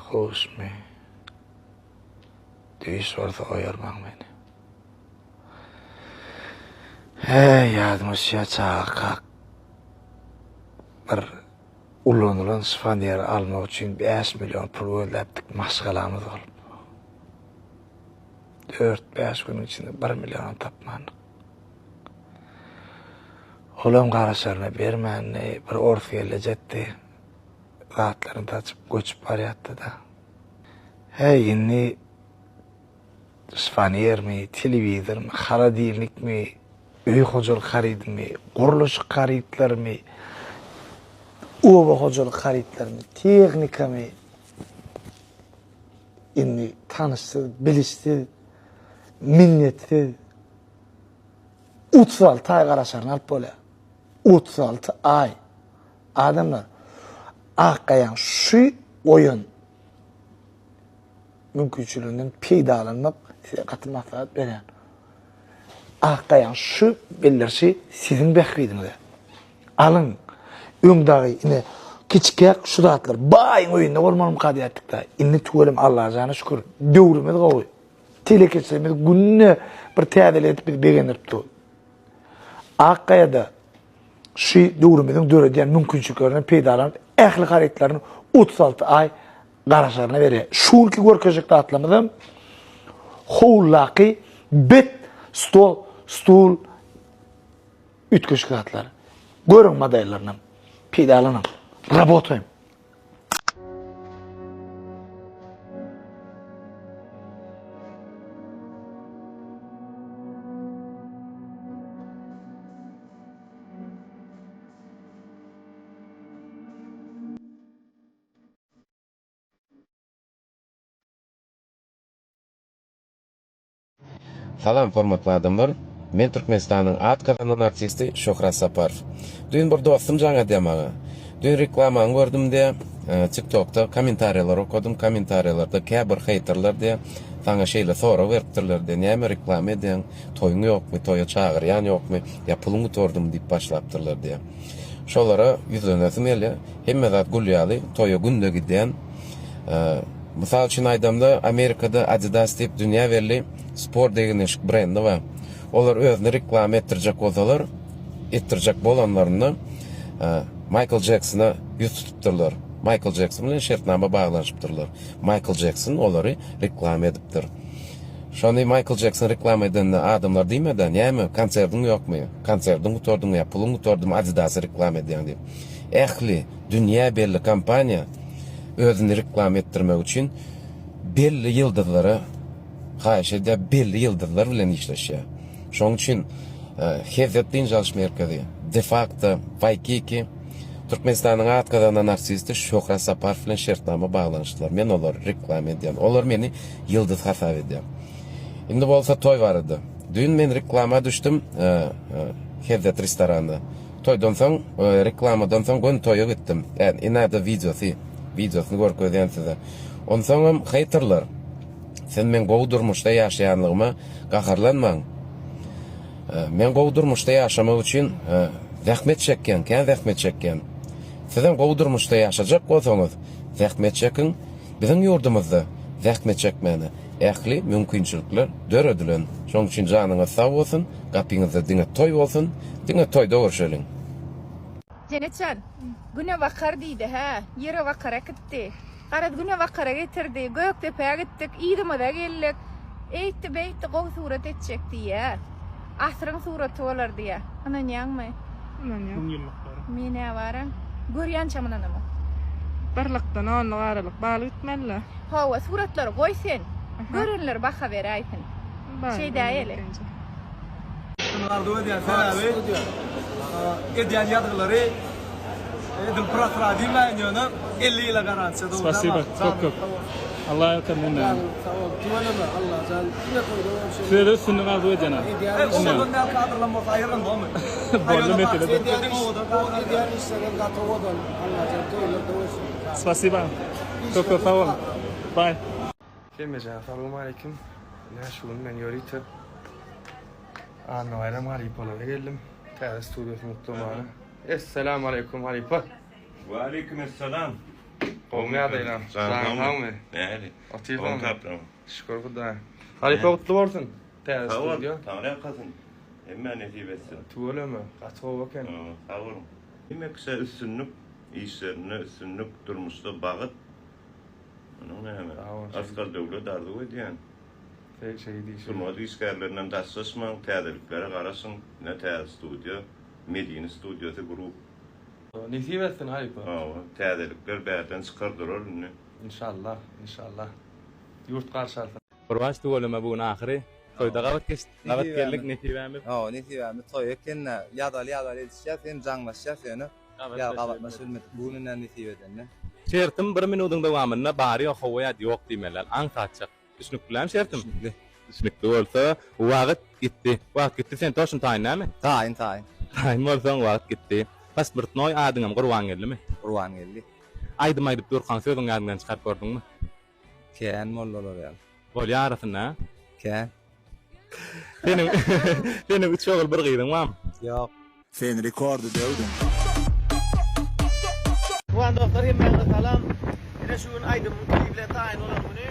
Huşmy? Düýş bolsa oýarmaň meni. Heý, ýadyma düşýär çagakak bir ulanylan şifoneri almak üçin 5 million pul gözläpdik maşgalamyz bolup. 4-5 günüň içinde 1 millionam tapmandyk. Olam garaşaryna bermändi, bir ors gellejetdi. Zatlaryny saçyp göçüp barýatdy-da. Häý, indi şifonermi, telewizormy, holodilnikmi, öý hojalyk harydymy, gurluşyk harytlarymy, oba hojalyk harytlarymy, tehnikamy indi tanyşsyz, bilişsiz, minnetsiz 36 aý garaşaryny alyp bolýar. 36 aý. Adamlar, Akgaýaň şu goýan mümkinçiliginden peýdalanmak size gaty maslahat berýän. Akgaýaň şu bildirişi siziň bähbidiňize. Alyň. Öň dagy ine kiçikäk şu zatlar baýyň öýünde bolmalymyka diýerdik-dä. Indi tüweleme Allajana şükür döwrümiz gowy. Telekeçilerimiz günde bir täzelik edip bizi begendirip dur. Akgaýada şu döwrümiziň döredýän mümkinçiliklerinden peýdalanyp ähli harytlaryny 36 aý garaşaryna berýär. Şu günki görkezjek zatlarymyzam howuldaky bet stol, stul üýtgeşik zatlar. Görüň modellerini. Peýdalanyň. Rabotaýym. Salam hormatly adamlar. Men Türkmenistanyň at gazanan artisti Şöhrat Saparow. Düýn bir dostum jaň edýär maňa. Düýn reklamaňy gördüm diýýär. TikTokda kommentariýalar okadym. Kommentariýalarda käbir heýterler diýýär, saňa şeýle sorag beripdirler diýýär. Näme reklama edýäň? Toýuň ýokmy? Toýa çagyrýan ýokmy? Ýa puluň gutardymy diýip başlapdyrlar diýýär. Şolara ýüzlenesim gelýär. Hemme zat gül ýaly, toýa günde gidýän. Mysal üçin aýdamda, Amerikada Adidas diýip dünýä belli sport egin-eşik brendi bar. Olar özüni reklama etdirjek bolsalar, etdirjek bolanlarynda Maýkl Jeksona ýüz tutupdyrlar. Maýkl Jekson bilen şertnama baglanyşypdyrlar. Maýkl Jekson olary reklama edipdir. Şony Maýkl Jekson reklama edende adamlar diýmedi, näme, konsertiň ýokmy, konsertiň gutardymy ýa puluň gutardymy Adidasy reklama edýäň diýip. Ähli dünýä belli kompaniýa özüni reklama etdirmek üçin belli ýyldyzlara haýyş edýär, belli ýyldyzlar bilen işleşýär. Şonuň üçin Hezzet dynç alyş merkezi, de facto Waikiki, Türkmenistanyň at gazanan artisti Şöhrat Saparow bilen şertnama baglanyşdylar. Men olary reklama edýän. Olar meni ýyldyz hasap edýär. Indi bolsa toý barada. Düýn men reklama düşdüm Hezzet restoranda. Toýdan soň, reklamadan soň göni toýa gitdim. Ine-de wideosy. Wideosyny görkezýän size. Onsoňam heýterler, siz meň gowy durmuşda ýaşaýanlygyma gaharlanmaň. Men gowy durmuşda ýaşamak üçin zähmet çekýän, kän zähmet çekýän. Sizem gowy durmuşda ýaşajak bolsaňyz, zähmet çekiň. Biziň ýurdumyzda zähmet çekmäne ähli mümkinçilikler döredilen. Şonuň üçin janyňyz sag bolsun, gapyňyzda diňe toý bolsun, diňe toýda görşeliň. Jennet jan, güne bakar diýdi, hä, ýere bakar äkitdi. Garaz, güne bakara getirdi. Gökdepä gitdik, yzymyza geldik. Eýtdi, beýtdi, gowy surat etjek diýýä. Asyryň suraty bolar diýýä. Ynanýaňmy? Ynanýan. Müňýyllyklary. Men-ä bar-a, görýänçäm ynanamok. Birlikden onluk aralyk balyk gitmeli-dä. Hawa, suratlary goý sen. Görenler baha beräýsin. Şeýdäýeli. Şuny arzuw edýän sebäbi edýän ýazgylary edil prosra diýmäýin ýöne 50 ýyla garantiýa dogry. Spasiba köp köp. Allah ýalkasyn hemmäňizi. Sag bol tüweleme Allajan diňe toýda görşeýin. Size-de üstünlik arzuw edýän abi. Eý owadan däl kadrlam bolsa aýyryn domy. Boldy mesele. Edýän işleriň gaty owadan Allajan toýlarda görşeýin. Spasiba. Köp köp sag boluň. Baý. Hemmejaňa salowmaleýkim. Ine şu gün men ýörite Annabaýram halypalara geldim. Täze studiýasyny gutlamaga. Essalamu aleýkum halypa. Waleýkim essalam. Gowmy ýagdaýlaň? Janyň sagmy? Nähili? Otyrsyňmy? Şükür Hudaýa. Halypa gutly bolsun. Täze studiýa. Sag bol. Taňry ýalkasyn. Hemmä nesip etsin. Tüweleme. Gaty gowy eken. Sag boluň. Hemme kişä üstünlik, işlerinde üstünlik, durmuşda bagyt. Onuň näme? Asgar döwlet arzuw edýän. Sungat işgärlerinden daşlaşmaň, täzeliklere garaşyň. Ine täze studiýa. Medini studiýasy group. Nesip etsin halypa. Hawa, täzelikler bärden çykar durar indi. Inşallah, inşallah. Ýurt garşy alsyn. Gurbanç tüweleme bu gün ahyry toýda gabat geçdik gabat geldik nesibämiz. Hawa nesibämiz toý ekende ýazaly ýazaly edişýäs hem jaňlaşýas ýöne ýa gabatlaşyp bilmedik bu gün ine nesip edende. Şertim bir minudyň dowamynda bary ýok hawa ýa ýok diýmeli aňsatjak. Düşnüklilämi şertim? Düşnükli. Düşnükli bolsa, wagt gitdi. Wagt gitdi, sen toşun taýyn dälmi? Taýyn, taýyn. Taýyn bolsaň, wagt gitdi. Pasportnoý adyňam Gurbangeldimi? Gurbangeldi. Aýdym aýdyp durkaň sözüň ýadyňdan çykaryp gördüňmi? Kän boldy olar ýaly. Bolýa arasynda, a? Kän. Seniň, seniň üç ogul bir gyzyň barmy? Ýok. Sen rekordy döwdüň. Juwan dostlar hemmäňize salam. Ine şu gün aýdymyň klibi bilen taýyn bolan güni.